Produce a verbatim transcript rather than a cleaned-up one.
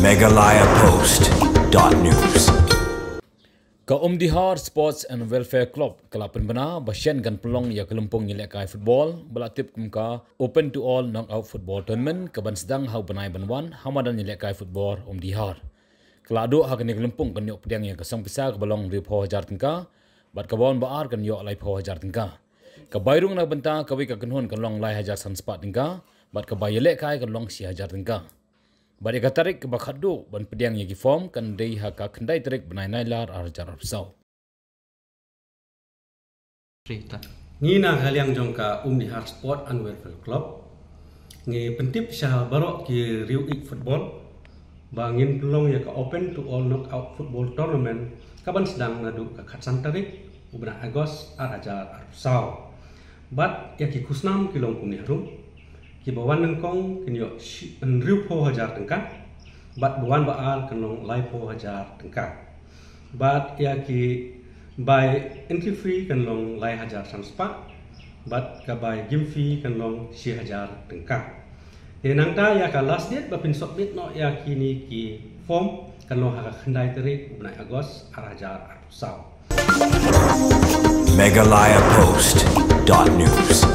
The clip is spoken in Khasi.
Meghalaya Post dot news. Ka Umdihar Sports and Welfare Club ka la pynbna ba shen kan pynlong ïa ka lympung ïalehkai football ba la tip kum ka Open to All Knockout Football Tournament ka ban sdang ha u bnai ban wan ha madan ïalehkai football Umdihar. Ka la duh ha kane ka lympung kan ïoh pdiang ïa ka song pisa kaba long hynriewphew hajar tyngka bad kaba wan ba ar kan ïoh laiphew hajar tyngka. Ka bai rung na bynta kawei ka kynhun kan long lai hajar san spah tyngka bad ka bai ïalehkai kan long shi hajar tyngka. Bad ïa ka tarik kaba khatduh ban pdiang ïa ki form kan dei ha ka khyndai tarik bnai Nailar ar hajar arphew saw. Ngi na ka liang jong ka Umdihar Sport and Welfare Club ngi pyntip sha baroh ki riew ïeit football ba ngin pynlong ïa ka Open to All Knockout Football Tournament ka ban sdang naduh ka khatsan tarik u bnai August ar hajar arphew saw. Bad ïa ki khusnam ki long kumne harum. Kiba wan nyngkong kin ïoh shi hynriewphew hajar tyngka bad ba wan ba ar kan long laiphew hajar tyngka. Bad ïa ki bai entry fee kan long lai hajar san spah bad ka bai game fee kan long shi hajar tyngka. Te nangta ïa ka last date ba phin submit noh ïa kine ki form kan long ha ka khyndai tarik u bnai August ar hajar arphew saw. Meghalaya Post dot news.